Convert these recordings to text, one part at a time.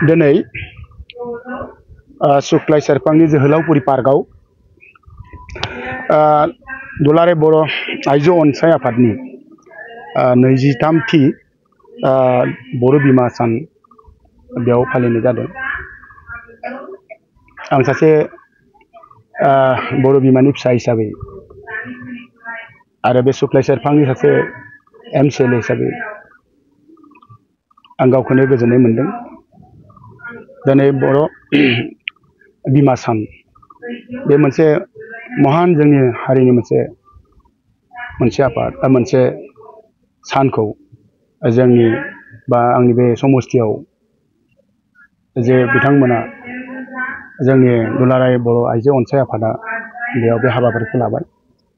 दिनै सुक्लाय सेरफांनि जोहोलावफुरि पार्कआव दुलाराय बर' आइजो अनसाय आफादनि 23थि बर' बिमा सान बेयाव फालिनाय जादों। आं सासे बर' बिमानि फिसा हिसाबै आरो बे सुक्लाय सेरफांनि सासे MCLA हिसाबै आं गावखौनो गोजोननाय मोनदों। दिनै बर' बिमा सान बे मोनसे महान जोंनि हारिनि मोनसे आफाद मोनसे सानखौ जोंनि बा आंनि बे समस्थियाव जे बिथांमोना जोंनि दुलाराय बर' आइजो अनसाय आफादा बेयाव बे हाबाफारिखौ लाबाय।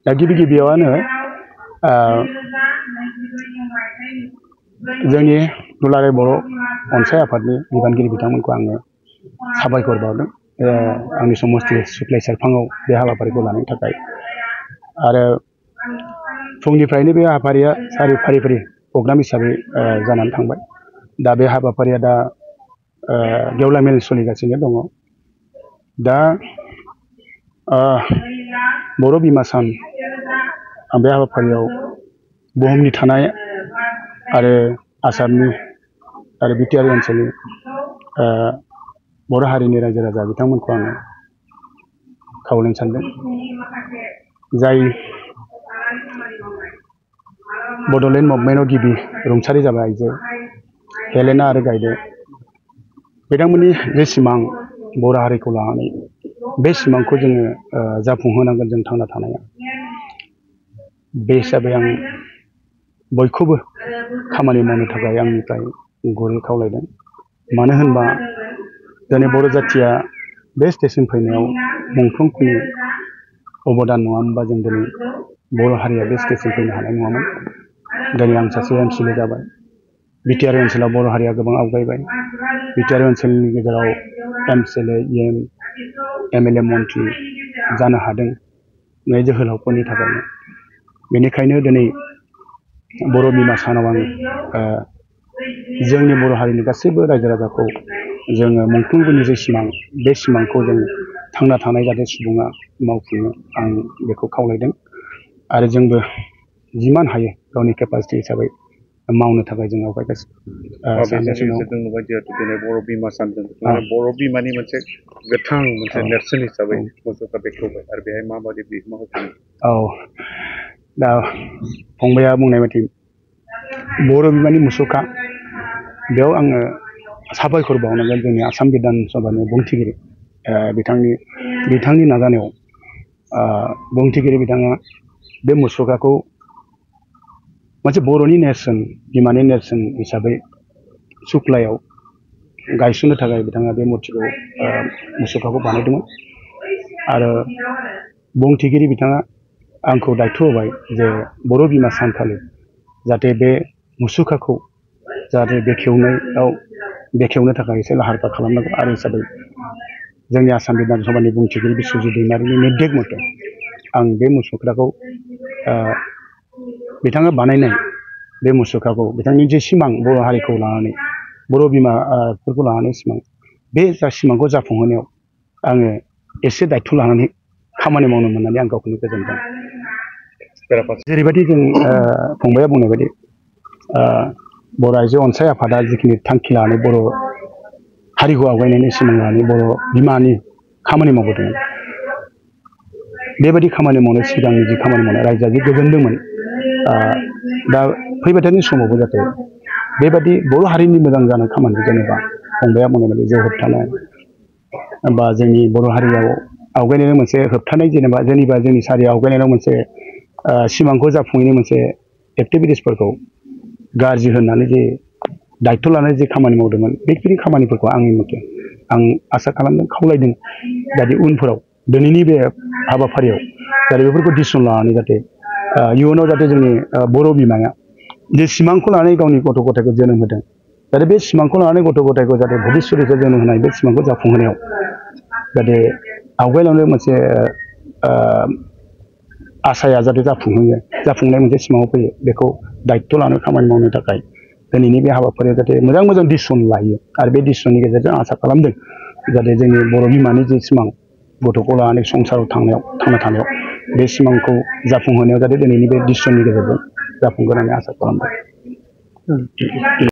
दा गिबियावनो जोंनि दुलाराय बर' अनसाय आफादनि बिबानगिरि बिथांमोनखौ आङो साबायखर बावदों आंनि समस्ति सुक्लाय सेरफाङाव बे हाबाफारिखौ लानायनि थाखाय। आरो फुंनिफ्रायनो बे हाबाफारिया फारि प्रग्राम हिसाबै जानानै थांबाय। दा बे हाबाफारिया दा गेवलां मेल सोलिगासिनो दङ। दा बर' बिमा सान बे हाबाफारियाव बुहुमनि थानाय आरो आसामनि आरो बिटिआर ओनसोलनि बर' हारिनि रायजो राजा बिथांमोनखौ आङो खावलायनो सानदों। जाय बड'लेण्ड मुभमेन्टआव गिबि रुंसारि जाबाय आइजो हेलेना आरो गायदे बिथांमोननि जे सिमां बर' हारिखौ लानानै बे सिमांखौ जोङो जाफुंहोनांगोन जों थांना थानाया। बे हिसाबै आं बयखौबो खामानि मावनो थाखाय आंनिफ्राय गुरै खावलायदों। मानो होनबा दिनै बर' जाथिया बे स्टेजसिम फैनायाव मुंख्लंफोरनि अबदान नङामोनबा जों दिनै बर' हारिया बे स्टेजसिम फैनो हानाय नङामोन। दिनै आं सासे MCLA जाबाय। बिटिआर ओनसोलाव बर' हारिया गोबां आवगायबाय। बिटिआर ओनसोलनि गेजेराव MCLA EM MLA मन्थ्रि जानो हादों बे जोहोलावफोरनि थाखायनो। बेनिखायनो दिनै बर' बिमा सानाव आं जोंनि बर' हारिनि गासैबो रायजो राजाखौ जोङो मुंख्लंफोरनि जे सिमां बे सिमांखौ जों थांना थानाय जाहाथे सुबुङा मावफुङो आं बेखौ खावलायदों। आरो जोंबो जिमान हायो गावनि केपासिटि हिसाबै मावनो थाखाय जों आवगायगासिनो। नुबाय जिहेतु दिनै बर' बिमा सानजों बर' बिमानि मोनसे गोथां मोनसे नेरसोन हिसाबै मुसुखा बेखेवबाय आरो बेहाय माबायदि बिहोमा होफैयो? दा फंबाया बुंनाय बायदि बर' बिमानि मुसुखा बेयाव आङो साबायखर बावनांगोन जोंनि आसाम बिधान सभानि बुंथिगिरि बिथांनि नाजानायाव बुंथिगिरि बिथाङा बे मुसुखाखौ मोनसे बर'नि नेरसोन बिमानि नेरसोन हिसाबै सुक्लायाव गायसननो थाखाय बिथाङा बे मुसुखाखौ बानायदोंमोन। आरो बुंथिगिरि बिथाङा आंखौ दायथ' होबाय जे बर' बिमा सानखालि जाहाथे बे मुसुखाखौ जाहाथे बेखेवनो थाखाय एसे लाहार फाहार खालामनांगौ। आरो हिसाबै जोंनि आसाम बिधान सभानि बुंथिगिरि बिस्वजित दैमारिनि निर्देश मथे आं बे मुसुखाखौ बिथाङा बानायनाय बे मुसुखाखौ बिथांनि जे सिमां बर' हारिखौ लानानै बर' बिमाफोरखौ लानानै सिमां बे सिमांखौ जाफुंहोनायाव आङो एसे दायथ' लानानै खामानि मावनो मोननानै आं गावखौनो गोजोनदों। जेरैबायदि जों फंबाया बुंनाय बायदि बर' आइजो अनसाय आफादा जिखिनि थांखि लानानै बर' हारिखौ आवगायनायनि सिमां लानानै बर' बिमानि खामानि मावबोदोंमोन। बेबायदि खामानि मावनाय सिगांनि जि खामानि मावनाय रायजोआ जि गोजोनदोंमोन। दा फैबाय थानाय समावबो जाहाथे बेबायदि बर' हारिनि मोजां जानाय खामानि जेनेबा फंबाया बुंनाय बायदि जौ होबथानाय बा जोंनि बर' हारियाव आवगायनायनि मोनसे होबथानाय जेनेबा जोंनि सारियाव आवगायनायाव मोनसे सिमांखौ जाफुङैनि मोनसे एक्टिभिटिसफोरखौ गाज्रि होननानै जे दायथ' लानानै जे खामानि मावदोंमोन बेखिनि खामानिफोरखौ आंनि मथे आं आसा खालामदों खावलायदों जाहाथे उनफोराव दिनैनि बे हाबाफारियाव जाहाथे बेफोरखौ डिसिसन लानानै जाहाथे इयुनाव जाहाथे जोंनि बर' बिमाया जे सिमांखौ लानानै गावनि गथ' गथायखौ जोनोम होदों जाहाथे बे सिमांखौ लानानै गथ' गथायखौ जाहाथे भबिष्यतखौ जोनोम होनाय बे सिमांखौ जाफुंहोनायाव जाहाथे आवगायलांनो मोनसे आसाया जाहाथे जाफुंनाय मोनसे सिमाङाव फैयो बेखौ दायथ' लानो खामानि मावनो थाखाय दिनैनि बे हाबाफारियाव जाहाथे मोजां मोजां डिसिसन लायो आरो बे डिसिसननि गेजेरजों आसा खालामदों जाहाथे जोंनि बर' बिमानि जे सिमां गथ'खौ लानानै संसाराव थांना थानायाव बे सिमांखौ जाफुंहोनायाव जाहाथे दिनैनि बे डिसिसननि गेजेरजों जाफुंगोन होननानै आसा खालामदों।